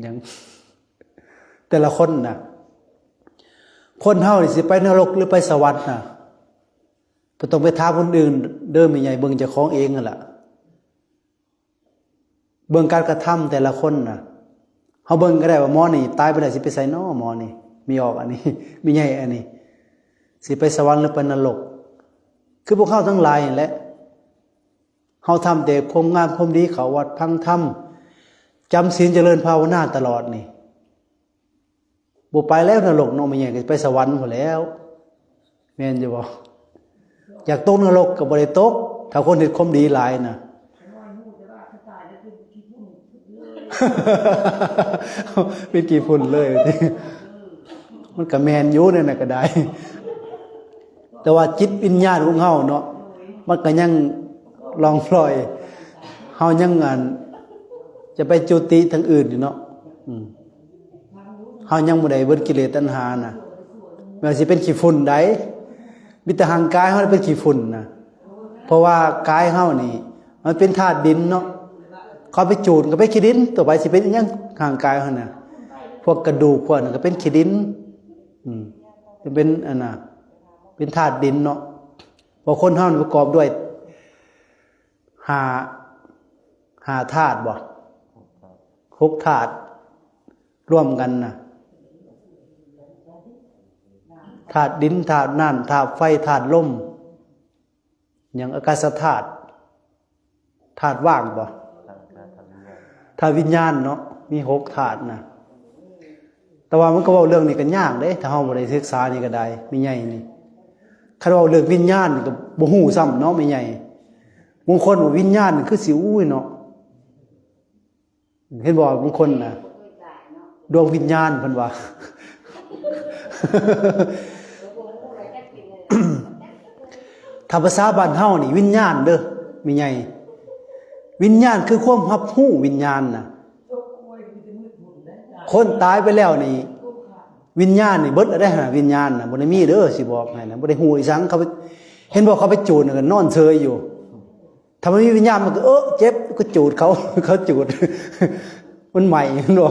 ຫຍັງ? ແຕ່ລະຄົນນະ ຄົນເຮົານີ້ຊິໄປນະລົກ ຫຼືໄປສະຫວັນນະ ບໍ່ຕ້ອງໄປຖາມຄົນອື່ນເດີ ແມ່ໃຫຍ່ເບິ່ງເຈົ້າຂອງເອງຫັ້ນລະ. ເບິ່ງການກະທຳແຕ່ລະຄົນນະ ເຮົາເບິ່ງກໍໄດ້ວ່າໝໍນີ້ຕາຍໄປແລ້ວຊິໄປໃສນໍ ໝໍນີ້ ມີອອກອັນນີ້ ມີໃຫຍ່ອັນນີ້ ຊິໄປສະຫວັນ ຫຼືໄປນະລົກ? ຄືພວກເຮົາທັງຫຼາຍຫັ້ນແຫຼະ ເຮົາທຳແຕ່ຄວາມງາມຄວາມດີ ເຂົ້າວັດຟັງທຳ ຈຳສິນ ຈະເລີນພາວະນາຕະຫຼອດນີ້ ບໍ່ໄປແລ້ວນະລົກເນາະ ແມ່ໃຫຍ່ກໍໄປສະຫວັນພຸ້ນແລ້ວ ແມ່ນຢູ່ບໍ່? ຢາກຕົກນະລົກກໍບໍ່ໄດ້ຕົກ ຖ້າຄົນເຮັດຄວາມດີຫຼາຍນະ ເປັນຂີ້ຝຸ່ນເລີຍ. ມັນກໍແມ່ນຢູ່ແນວນັ້ນກໍໄດ້ ແຕ່ວ່າຈິດວິນຍານຂອງເຮົາເນາະ ມັນກໍຍັງລ່ອງລອຍ ເຮົາຍັງ ອັນ ຈະໄປຈຸຕິທາງອື່ນຢູ່ເນາະ. ອືມ ເຮົາຍັງບໍ່ໄດ້ເບິດກິເລດຕັນຫານະ ແມ່ນຊິເປັນຂີ້ຝຸ່ນໃດ ມີແຕ່ຮ່າງກາຍເຮົາເປັນຂີ້ຝຸ່ນນະ. ເພາະວ່າກາຍເຮົານີ້ ມັນເປັນທາດດິນເນາະ ເຂົາໄປຈູດກໍເປັນຂີ້ດິນ ຕໍ່ໄປຊິເປັນອີ່ຫຍັງ? ຮ່າງກາຍເຮົານະ ພວກກະດູກພວກນັ້ນກໍເປັນຂີ້ດິນ ອືມ ເປັນ ອັນນ່າ ເປັນທາດດິນເນາະ. ເພາະຄົນເຮົານີ້ປະກອບດ້ວຍຫ້າ ຫ້າທາດບໍ່? ຫົກທາດ ລວມກັນນະ ທາດດິນ ທາດນ້ຳ ທາດໄຟ ທາດລົມ ຫຍັງ ອາກາສະທາດ ທາດຫວ່າງບໍ່? ທາດວິນຍານເນາະ ມີຫົກທາດນະ. ແຕ່ວ່າມັນກໍເວົ້າເລື່ອງນີ້ກໍຍາກເດ້ ຖ້າເຮົາບໍ່ໄດ້ສຶກສານີ້ກໍໄດ້ ແມ່ໃຫຍ່ນີ້ ຄັນເວົ້າເລື່ອງວິນຍານນີ້ກໍບໍ່ຮູ້ຊ້ຳເນາະ ແມ່ໃຫຍ່. ບາງຄົນວ່າວິນຍານນີ້ຄືຊິ ອູ້ຍເນາະ ເຫັນບໍ່ ບາງຄົນນະ ດວງວິນຍານເພິ່ນວ່າ ຖ້າພາສາບ້ານເຮົານີ້ ວິນຍານເດີ້ ແມ່ໃຫຍ່. ວິນຍານຄືຄວາມຮັບຮູ້ ວິນຍານນະ. ຄົນຕາຍໄປແລ້ວນີ້ ວິນຍານນີ້ເບິດແລ້ວເດ້ ວິນຍານນະ ບໍ່ໄດ້ມີເດີ້ ຊິບອກໃຫ້ນະ ບໍ່ໄດ້ຮູ້ອີ່ຫຍັງ. ເຂົາ ເຫັນບໍ່ ເຂົາໄປຈູດນະ ກໍນອນເຊີຍຢູ່. ຖ້າມັນມີວິນຍານ ມັນກໍ ເອີ ເຈັບ ກໍຈູດເຂົາ ເຂົາຈູດ ມັນໄໝ້ ເຫັນບໍ່?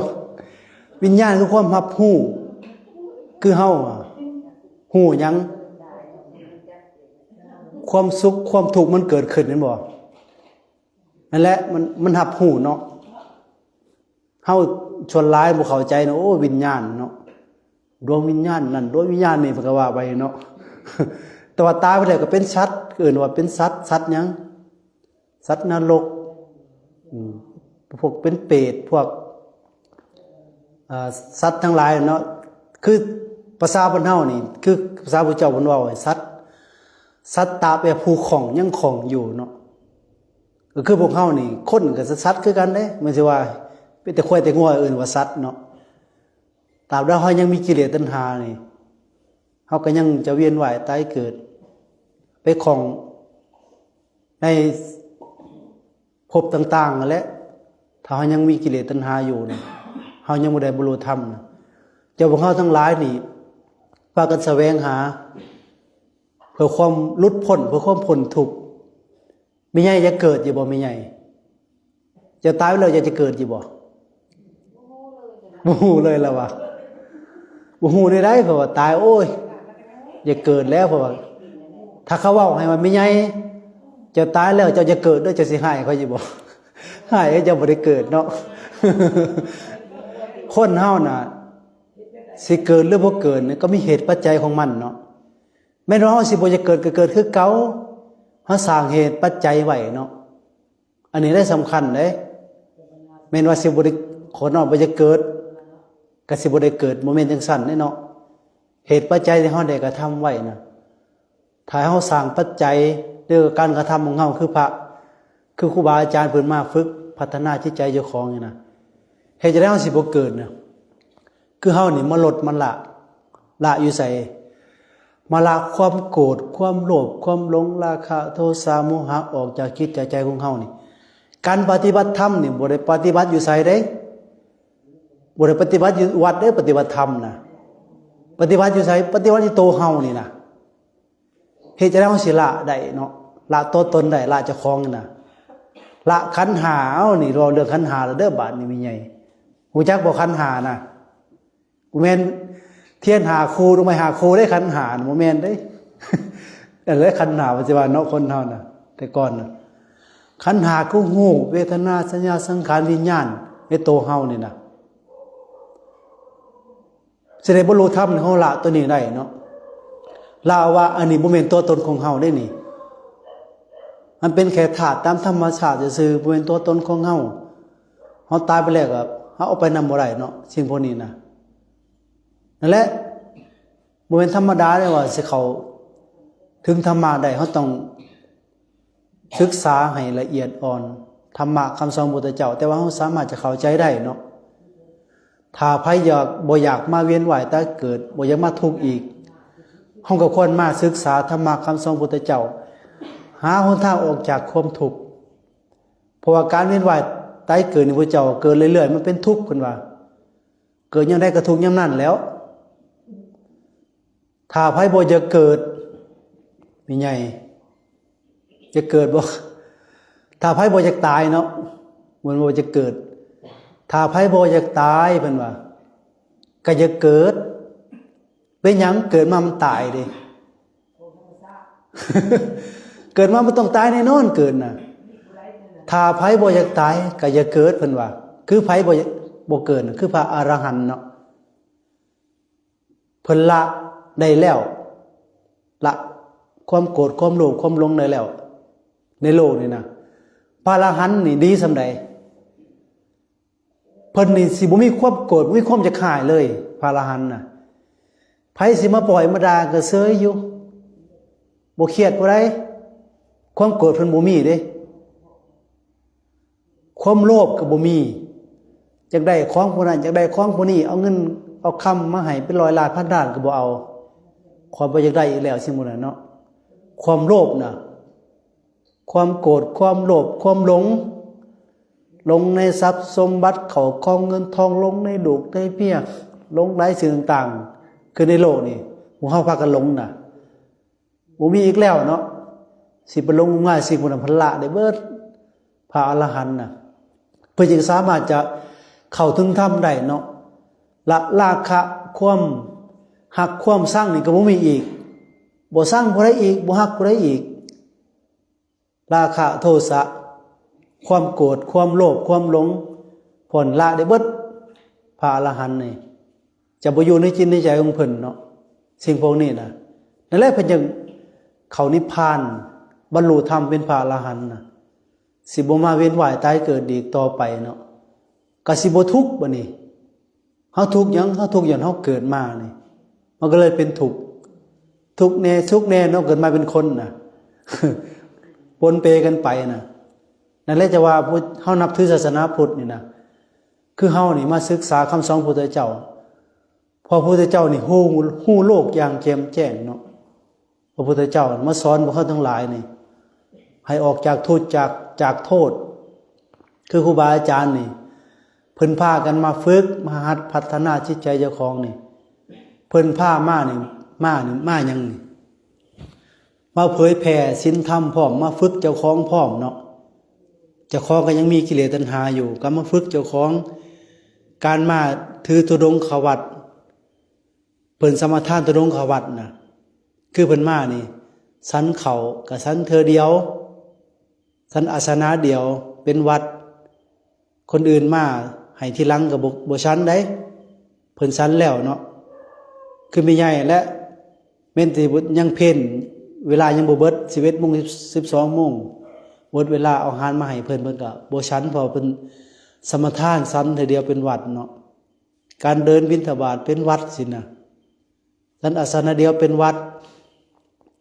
ວິນຍານຄືຄວາມຮັບຮູ້ ຄືເຮົາ ອະ ຮູ້ຫຍັງ? ຄວາມສຸກຄວາມທຸກມັນເກີດຂຶ້ນ ເຫັນບໍ່? ນັ້ນແຫຼະ ມັນ ມັນຮັບຮູ້ເນາະ. ເຮົາສ່ວນຫຼາຍບໍ່ເຂົ້າໃຈເນາະ ໂອ້ ວິນຍານເນາະ ດວງວິນຍານນັ້ນ ດວງວິນຍານນີ້ ເພິ່ນກໍວ່າໄປເນາະ. ແຕ່ວ່າຕາຍໄປແລ້ວກໍເປັນສັດ ເອີ້ນວ່າເປັນສັດ ສັດຫຍັງ? ສັດນະລົກ ອືມ ພວກເປັນເປດ ພວກ ເອີ ສັດທັງຫຼາຍເນາະ. ຄືພາສາບ້ານເຮົານີ້ ຄືພາສາພະເຈົ້າເພິ່ນເວົ້າ ສັດ ສັດຕະແປຜູ້ຂ້ອງ ຍັງຂ້ອງຢູ່ເນາະ. ກໍຄືພວກເຮົານີ້ ຄົນກໍສັດ ສັດຄືກັນເດ້ ແມ່ນຊິວ່າເປັນແຕ່ຄວາຍແຕ່ງົວ ເອີ້ນວ່າສັດເນາະ. ຕາບໃດເຮົາຍັງມີກິເລດຕັນຫານີ້ ເຮົາກໍຍັງຈະວຽນວ່າຍຕາຍເກີດ ໄປຂ້ອງໃນພົບຕ່າງໆນັ້ນແຫຼະ. ຖ້າເຮົາຍັງມີກິເລດຕັນຫາຢູ່ນີ້ ເຮົາຍັງບໍ່ໄດ້ບັນລຸທຳນະ. ເຈົ້າພວກເຮົາທັງຫຼາຍນີ້ ພາກັນສະແຫວງຫາ ເພື່ອຄວາມຫຼຸດພົ້ນ ເພື່ອຄວາມພົ້ນທຸກ. ແມ່ໃຫຍ່ຢາກເກີດຢູ່ບໍ່ ແມ່ໃຫຍ່? ເຈົ້າຕາຍໄປແລ້ວຢາກຈະເກີດຢູ່ບໍ່? ບໍ່ຮູ້ເລີຍລະວ່າ ບໍ່ຮູ້ແນວໃດ ເພາະວ່າຕາຍ ໂອ້ຍ ຢາກເກີດແລ້ວ. ເພາະວ່າຖ້າເຂົາເວົ້າໃຫ້ວ່າ ແມ່ໃຫຍ່ ເຈົ້າຕາຍແລ້ວເຈົ້າຢ່າເກີດເດີ້ ເຈົ້າຊິຮ້າຍເຂົາຢູ່ບໍ່? ຮ້າຍ ເຈົ້າບໍ່ໄດ້ເກີດເນາະ. ຄົນເຮົານະ ຊິເກີດຫຼືບໍ່ເກີດນີ້ ກໍມີເຫດປັດໄຈຂອງມັນເນາະ. ແມ່ນວ່າເຮົາຊິບໍ່ຢາກເກີດກໍເກີດຄືເກົ່າ ເຮົາສ້າງເຫດປັດໄຈໄວ້ເນາະ. ອັນນີ້ແຫຼະສຳຄັນເດ້. ແມ່ນວ່າຊິບໍ່ໄດ້ ຄົນເຮົາບໍ່ຢາກເກີດ ກໍຊິບໍ່ໄດ້ເກີດ ບໍ່ແມ່ນຈັ່ງຊັ້ນເດ້ເນາະ. ເຫດປັດໄຈທີ່ເຮົາໄດ້ກະທຳໄວ້ນະ ຖ້າເຮົາສ້າງປັດໄຈ ຫຼືການກະທຳຂອງເຮົາ ຄືພະ ຄືຄູບາອາຈານເພິ່ນມາຝຶກພັດທະນາຈິດໃຈເຈົ້າຂອງນີ້ນະ ເຮັດຈັ່ງໃດເຮົາຊິບໍ່ເກີດນະ? ຄືເຮົານີ້ມາລົດມາລະ ລະຢູ່ໃສ? ມາລະຄວາມໂກດ ຄວາມໂລບ ຄວາມຫຼົງ ລາຄະ ໂທສະ ໂມຫະ ອອກຈາກຈິດຈາກໃຈຂອງເຮົານີ້. ການປະຕິບັດທຳນີ້ບໍ່ໄດ້ປະຕິບັດຢູ່ໃສເດ້ ບໍ່ໄດ້ປະຕິບັດຢູ່ວັດເດ້ ປະຕິບັດທຳນະ. ປະຕິບັດຢູ່ໃສ? ປະຕິບັດຢູ່ໂຕເຮົານີ້ນະ. ເຮັດຈັ່ງໃດເຮົາຊິລະໄດ້ເນາະ? ລະຕົວຕົນໄດ້ ລະເຈົ້າຂອງນີ້ນະ ລະຂັນຫ້າ. ເອົາ ນີ້ເວົ້າເລື່ອງຂັນຫ້າແລ້ວເດີ້ ບາດນີ້ແມ່ໃຫຍ່ ຮູ້ຈັກບໍ່? ຂັນຫ້ານະ ບໍ່ແມ່ນທຽນຫ້າຄູ່ ດອກໄມ້ຫ້າຄູ່ເດ້. ຂັນຫ້ານະ ບໍ່ແມ່ນເດ້. ອັນແລະ ຂັນຫ້າ ວ່າຊິວ່າເນາະ ຄົນເຮົານະ ແຕ່ກ່ອນນະ ຂັນຫ້າຄືຮູບ ເວທະນາ ສັນຍາ ສັງຂານ ວິນຍານ ໃນໂຕເຮົານີ້ນະ. ຊິໄດ້ບັນລຸທຳ ເຮົາລະໂຕນີ້ໄດ້ເນາະ. ລະວ່າອັນນີ້ບໍ່ແມ່ນຕົວຕົນຂອງເຮົາເດ້ນີ້ ມັນເປັນແຄ່ທາດຕາມທຳມະຊາດຊື່ໆ ບໍ່ແມ່ນຕົວຕົນຂອງເຮົາ. ເຮົາຕາຍໄປແລ້ວກໍເຮົາເອົາໄປນຳບໍ່ໄດ້ເນາະ ສິ່ງພວກນີ້ນະ. ນັ້ນແຫຼະ ບໍ່ແມ່ນທຳມະດາເດ້ວ່າຊິເຂົ້າເຖິງທຳມະໄດ້ ເຮົາຕ້ອງ ສຶກສາໃຫ້ລະອຽດອ່ອນ ທຳມະຄຳສອນຂອງພະພຸດທະເຈົ້າ ແຕ່ວ່າເຮົາສາມາດຈະເຂົ້າໃຈໄດ້ເນາະ. ຖ້າໃຜຢາກ ບໍ່ຢາກມາວຽນວ່າຍຕາຍເກີດ ບໍ່ຢາກມາທຸກອີກ ເຮົາກໍຄວນມາສຶກສາທຳມະຄຳສອນຂອງພະພຸດທະເຈົ້າ ຫາຫົນທາງອອກຈາກຄວາມທຸກ. ເພາະວ່າການວຽນວ່າຍຕາຍເກີດນີ້ ພະເຈົ້າ ເກີດເລື້ອຍໆ ມັນເປັນທຸກ ເພິ່ນວ່າ ເກີດຍາມໃດກໍທຸກຍາມນັ້ນແຫຼ້ວ. ຖ້າໃຜບໍ່ຢາກເກີດ ແມ່ໃຫຍ່ ຢາກເກີດບໍ່? ຖ້າໃຜບໍ່ຢາກຕາຍເນາະ ບໍ່ແມ່ນບໍ່ຢາກເກີດ. ຖ້າໃຜບໍ່ຢາກຕາຍ ເພິ່ນວ່າ ກໍຢ່າເກີດ. ເປັນຫຍັງ? ເກີດມາມັນຕາຍເດ້. ເກີດມາມັນຕ້ອງຕາຍແນ່ນອນ ເກີດນະ. ຖ້າໃຜບໍ່ຢາກຕາຍ ກໍຢ່າເກີດ ເພິ່ນວ່າ. ຄືໃຜບໍ່ຢາກ ບໍ່ເກີດນະ ຄືພະອະລະຫັນເນາະ. ເພິ່ນລະໄດ້ແລ້ວ ລະຄວາມໂກດ ຄວາມໂລບ ຄວາມຫຼົງໄດ້ແລ້ວ ໃນໂລກນີ້ນະ. ພະອະລະຫັນນີ້ດີສ່ຳໃດ? ເພິ່ນນີ້ຊິບໍ່ມີຄວາມໂກດ ບໍ່ມີຄວາມຢາກຮ້າຍເລີຍ. ພະອະລະຫັນນະ ໃຜຊິມາປ້ອຍມາດ່າກໍເຊີຍຢູ່ ບໍ່ຄຽດຜູ້ໃດ ຄວາມໂກດເພິ່ນບໍ່ມີເດ້ ຄວາມໂລບກໍບໍ່ມີ ຢາກໄດ້ຂອງຜູ້ນັ້ນ ຢາກໄດ້ຂອງຜູ້ນີ້ ເອົາເງິນເອົາຄຳມາໃຫ້ເປັນຮ້ອຍລ້ານພັນລ້ານກໍບໍ່ເອົາ ຂ້ອຍບໍ່ຢາກໄດ້ອີກແລ້ວ ສິ່ງພວກນັ້ນເນາະ ຄວາມໂລບນະ ຄວາມໂກດ ຄວາມໂລບ ຄວາມຫຼົງ ຫຼົງໃນຊັບສົມບັດ ເຂົ້າຂອງເງິນທອງ ຫຼົງໃນລູກໃນເມຍ ຫຼົງຫຼາຍສິ່ງຕ່າງໆ ຄືໃນໂລກນີ້ ໝູ່ເຮົາພາກັນຫຼົງນະ ບໍ່ມີອີກແລ້ວເນາະ ຊິໄປຫຼົງງມງາຍ ສິ່ງພວກນັ້ນ ເພິ່ນລະໄດ້ເບິດ ພະອະລະຫັນນະ ເພິ່ນຈຶ່ງສາມາດຈະເຂົ້າເຖິງທຳໄດ້ເນາະ ລະລາຄະ ຄວາມຮັກ ຄວາມຊັງນີ້ກໍບໍ່ມີອີກ ບໍ່ຊັງຜູ້ໃດອີກ ບໍ່ຮັກຜູ້ໃດອີກ ລາຄະ ໂທສະ ຄວາມໂກດ ຄວາມໂລບ ຄວາມຫຼົງ ເພິ່ນລະໄດ້ເບິດ ພະອະລະຫັນນີ້ ຈະບໍ່ຢູ່ໃນຈິດໃນໃຈຂອງເພິ່ນເນາະ ສິ່ງພວກນີ້ນະ ນັ້ນແຫຼະເພິ່ນຈຶ່ງເຂົ້ານິບພານ ບັນລຸທຳເປັນພະອະລະຫັນນະ ຊິບໍ່ມາວຽນວ່າຍຕາຍເກີດອີກຕໍ່ໄປເນາະ ກໍຊິບໍ່ທຸກບາດນີ້ ເຮົາທຸກຫຍັງ? ເຮົາທຸກຍ້ອນເຮົາເກີດມານີ້ ມັນກໍເລີຍເປັນທຸກ ທຸກແດ່ສຸກແດ່ເນາະ ເກີດມາເປັນຄົນນະ ປົນເປກັນໄປນະ ນັ້ນແຫຼະຈະວ່າເຮົານັບຖືສາສະໜາພຸດນີ້ນະ ຄືເຮົານີ້ມາສຶກສາຄຳສອນຂອງພະພຸດທະເຈົ້າ ເພາະພະພຸດທະເຈົ້ານີ້ຮູ້ ຮູ້ໂລກຢ່າງແຈ່ມແຈ້ງເນາະ ພະພຸດທະເຈົ້າມາສອນພວກເຮົາທັງຫຼາຍນີ້ ໃຫ້ອອກຈາກທຸກ ຈາກ ຈາກໂທດ ຄືຄູບາອາຈານນີ້ ເພິ່ນພາກັນມາຝຶກ ມາຫັດພັດທະນາຈິດໃຈເຈົ້າຂອງນີ້ ເພິ່ນພາມານີ້ ມານີ້ ມາຫຍັງນີ້? ມາເຜີຍແຜ່ສິນທຳພ້ອມ ມາຝຶກເຈົ້າຂອງພ້ອມເນາະ ເຈົ້າຂອງກໍຍັງມີກິເລດຕັນຫາຢູ່ ກໍມາຝຶກເຈົ້າຂອງ ການມາຖືທຸດົງຄະວັດ ເພິ່ນສະມາທານທຸດົງຄະວັດນະ ຄືເພິ່ນມານີ້ ສັນເຂົ້າກໍສັນເທື່ອດຽວ ສັນອາສະນະດຽວເປັນວັດ ຄົນອື່ນມາໃຫ້ທີຫຼັງກໍບໍ່ ບໍ່ສັນໃດ ເພິ່ນສັນແລ້ວເນາະ ຄືແມ່ໃຫຍ່ແຫຼະ ແມ່ນຊິຍັງເພັນ ເວລາຍັງບໍ່ເບິດ ສິບເອັດໂມງ ສິບສອງໂມງ ເບິດເວລາເອົາອາຫານມາໃຫ້ເພິ່ນ ເພິ່ນກໍບໍ່ສັນ ເພາະວ່າເພິ່ນສະມາທານສັນເທື່ອດຽວເປັນວັດເນາະ ການເດີນບິນທະບາດເປັນວັດຊີ້ນະ ສັນອາສະນະດຽວເປັນວັດ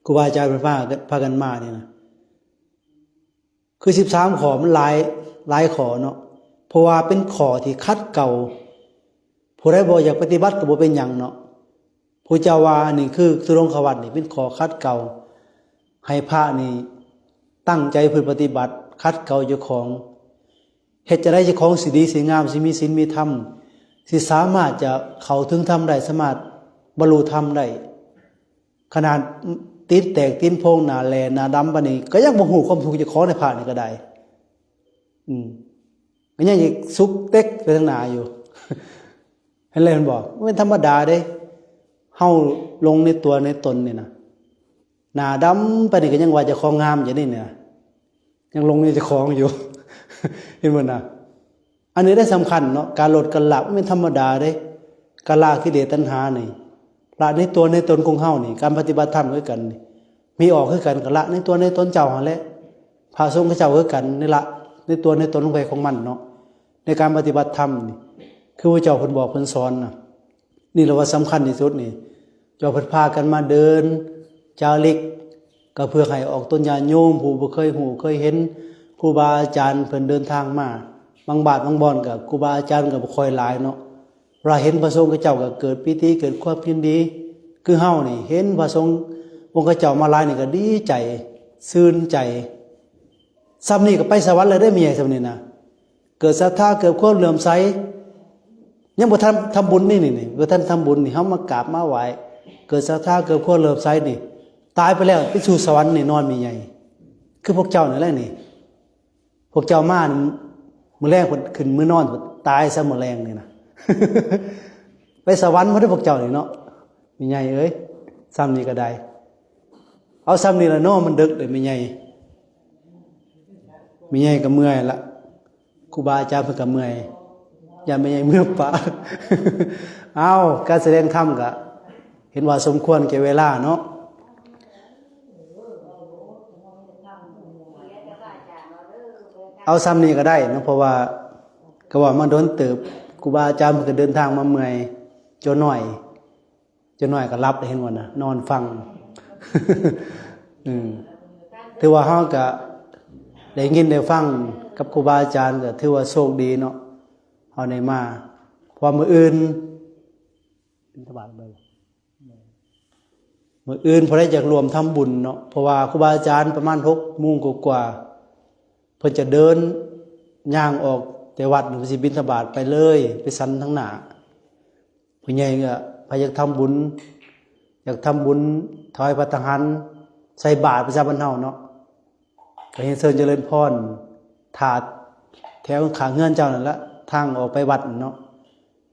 ຄູບາອາຈານເພິ່ນພາ ພາກັນມານີ້ນະ ຄືສິບສາມຂໍ້ມັນຫຼາຍ ຫຼາຍຂໍ້ເນາະ ເພາະວ່າເປັນຂໍ້ທີ່ຂັດເກົາ ຜູ້ໃດບໍ່ຢາກປະຕິບັດກໍບໍ່ເປັນຫຍັງເນາະ ຜູ້ເຈົ້າວ່າອັນນີ້ຄືທຸດົງຄະວັດນີ້ເປັນຂໍ້ຂັດເກົາ ໃຫ້ພະນີ້ຕັ້ງໃຈເພື່ອປະຕິບັດ ຂັດເກົາເຈົ້າຂອງ ເຮັດຈັ່ງໃດເຈົ້າຂອງຊິດີຊິງາມ ຊິມີສິນມີທຳ ຊິສາມາດຈະເຂົ້າເຖິງທຳໄດ້ ສາມາດບັນລຸທຳໄດ້ ຂະໜາດຕີນແຕກຕີນໂພງ ໜ້າແຫຼ້ໜ້າດຳປານນີ້ ກໍຍັງບໍ່ຮູ້ຄວາມທຸກເຈົ້າຂອງໃນພະນີ້ກໍໄດ້ ອືມ ກໍຍັງຊິສຸກເຕັກໄປທາງໜ້າຢູ່ ເຫັນແລ້ວແມ່ນບໍ່? ມັນເປັນທຳມະດາເດ້ ເຮົາຫຼົງໃນຕົວໃນຕົນນີ້ນະ ໜ້າດຳປານນີ້ກໍຍັງວ່າເຈົ້າຂອງງາມຢູ່ນີ້ນະ ຍັງຫຼົງໃນເຈົ້າຂອງຢູ່ ເຫັນບໍ່ນະ? ອັນນີ້ໄດ້ສຳຄັນເນາະ ການລົດການລະ ມັນເປັນທຳມະດາເດ້ ການລະກິເລດຕັນຫານີ້ ລະໃນຕົວໃນຕົນຂອງເຮົານີ້ ການປະຕິບັດທຳຄືກັນນີ້ ມີອອກຄືກັນ ກໍລະໃນຕົວໃນຕົນເຈົ້າຫັ້ນແຫຼະ ພະສົງເຂົາເຈົ້າຄືກັນນີ້ ລະໃນຕົວໃນຕົນຂອງໃຜຂອງມັນເນາະ ໃນການປະຕິບັດທຳນີ້ ຄືພະເຈົ້າເພິ່ນບອກເພິ່ນສອນນະ ນີ້ລະວ່າສຳຄັນທີ່ສຸດນີ້ ເຈົ້າເພິ່ນພາກັນມາເດີນຈາລິກ ກໍເພື່ອໃຫ້ອອກຕົນຍາດໂຍມຜູ້ບໍ່ເຄີຍຮູ້ເຄີຍເຫັນຄູບາອາຈານເພິ່ນເດີນທາງມາ ບາງບາດບາງບ່ອນກໍຄູບາອາຈານກໍບໍ່ຄ່ອຍຫຼາຍເນາະ ເວລາເຫັນພະສົງເຂົາເຈົ້າກໍເກີດປີຕິເກີດຄວາມຍິນດີ ຄືເຮົານີ້ເຫັນພະສົງອົງເຂົາເຈົ້າມາຫຼາຍນີ້ກໍດີໃຈຊື່ນໃຈ ຊ່ຳນີ້ກໍໄປສະຫວັນແລ້ວເດ້ ແມ່ໃຫຍ່ ຊ່ຳນີ້ນະ ເກີດສັດທາເກີດຄວາມເຫຼື້ອມໃສ ຍັງບໍ່ທັນທຳບຸນນີ້ ນີ້ ນີ້ ບໍ່ທັນທຳບຸນນີ້ ເຮົາມາກາບມາໄຫວ້ ເກີດສັດທາເກີດຄວາມເຫຼື້ອມໃສນີ້ ຕາຍໄປແລ້ວໄປສູ່ສະຫວັນແນ່ນອນ ແມ່ໃຫຍ່ ຄືພວກເຈົ້ານີ້ແຫຼະນີ້ ພວກເຈົ້າມາມື້ແລງເພິ່ນຂຶ້ນມື້ນອນ ຕາຍຊະມື້ແລງນີ້ນະ ໄປສະຫວັນໝົດເດ້ພວກເຈົ້ານີ້ເນາະ ແມ່ໃຫຍ່ເອີຍ ຊ່ຳນີ້ກໍໄດ້ ເອົາຊ່ຳນີ້ລະເນາະ ມັນເດິກເດ້ແມ່ໃຫຍ່ ແມ່ໃຫຍ່ກໍເມື່ອຍລະ ຄູບາອາຈານເພິ່ນກໍເມື່ອຍ ຢ້ານແມ່ໃຫຍ່ເມື່ອປະ ເອົາ ການສະແດງທຳກໍເຫັນວ່າສົມຄວນແກ່ເວລາເນາະ ເອົາຊ່ຳນີ້ກໍໄດ້ເນາະ ເພາະວ່າກໍເວົ້າມາດົນເຕີບ ຄູບາອາຈານເພິ່ນກໍເດີນທາງມາເມື່ອຍ ໂຈນ້ອຍ ເຈົ້ານ້ອຍກໍຫຼັບ ເຫັນບໍ່ນະ ນອນຟັງ. ອືມ ຖືວ່າເຮົາກໍໄດ້ຍິນໄດ້ຟັງກັບຄູບາອາຈານ ກໍຖືວ່າໂຊກດີເນາະ ເຮົາໄດ້ມາ. ເພາະວ່າມື້ອື່ນ ບິນທະບາດໄປ ມື້ອື່ນຜູ້ໃດຢາກຮ່ວມທຳບຸນເນາະ ເພາະວ່າຄູບາອາຈານປະມານຫົກໂມງກວ່າໆ ເພິ່ນຈະເດີນຍ່າງອອກແຕ່ວັດ ເພິ່ນຊິບິນທະບາດໄປເລີຍ ໄປສັນທາງໜ້າ. ຜູ້ໃຫຍ່ກໍໃຜຢາກທຳບຸນ ຢາກທຳບຸນຖວາຍພັດຕາຫານ ໃສ່ບາດປະຈຳວັນເຮົາເນາະ ກໍຮຽນເຊີນຈະເລີນພອນ ຖ້າແຖວຂ້າງເຮືອນເຈົ້ານັ້ນລະ ທາງອອກໄປວັດເນາະ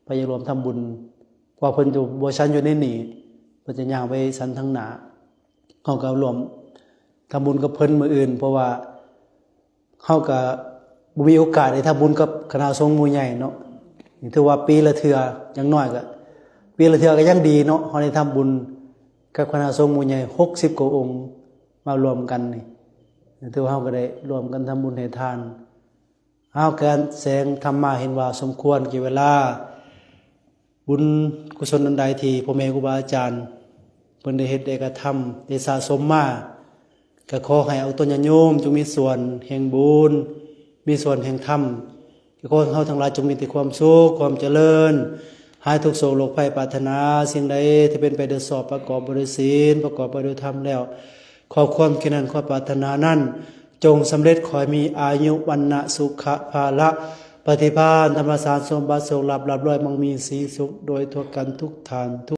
ໃຜຢາກຮ່ວມທຳບຸນ ເພາະວ່າເພິ່ນຢູ່ ບໍ່ສັນຢູ່ໃນນີ້ ເພິ່ນຈະຍ່າງໄປສັນທາງໜ້າ. ເຮົາກໍຮ່ວມທຳບຸນກັບເພິ່ນມື້ອື່ນ ເພາະວ່າ ເຮົາກໍບໍ່ມີໂອກາດໄດ້ທຳບຸນກັບຄະນະສົງໝູ່ໃຫຍ່ເນາະ ຖືວ່າປີລະເທື່ອ ຢ່າງໜ້ອຍກໍປີລະເທື່ອກໍຍັງດີເນາະ ເຮົາໄດ້ທຳບຸນກັບຄະນະສົງໝູ່ໃຫຍ່ຫົກສິບກວ່າອົງ ມາລວມກັນນີ້ ຖືວ່າເຮົາກໍໄດ້ລວມກັນທຳບຸນໃຫ້ທານ. ເຮົາກະແສງທຳມາເຫັນວ່າສົມຄວນແກ່ເວລາ. ບຸນກຸສົນອັນໃດທີ່ພໍ່ແມ່ຄູບາອາຈານເພິ່ນໄດ້ເຮັດໄດ້ກະທຳໄດ້ສະສົມມາ ກະຂໍໃຫ້ອອກຕົນຍາດໂຍມຈົ່ງມີສ່ວນແຫ່ງບຸນ ມີສ່ວນແຫ່ງທຳ ກະຂໍໃຫ້ເຮົາທັງຫຼາຍຈົ່ງມີແຕ່ຄວາມສຸກ ຄວາມຈະເລີນ ຫາຍທຸກໂສກໂລກໄພ ປາດຖະໜາສິ່ງໃດທີ່ເປັນໄປໂດຍຊອບ ປະກອບໄປດ້ວຍສິນ ປະກອບໄປດ້ວຍທຳແລ້ວ ຂໍ້ຄວາມຄິດນັ້ນ ຄວາມປາດຖະໜານັ້ນ ຈົ່ງສຳເລັດ ຂໍໃຫ້ມີອາຍຸ ວັນນະ ສຸຂະ ພະລະ ປະຕິພານ ທຳມະສານ ສົມບັດ ໂຊກລາບ ລາບລວຍ ມັງມີສີສຸກ ໂດຍທົ່ວກັນທຸກທ່ານທຸກ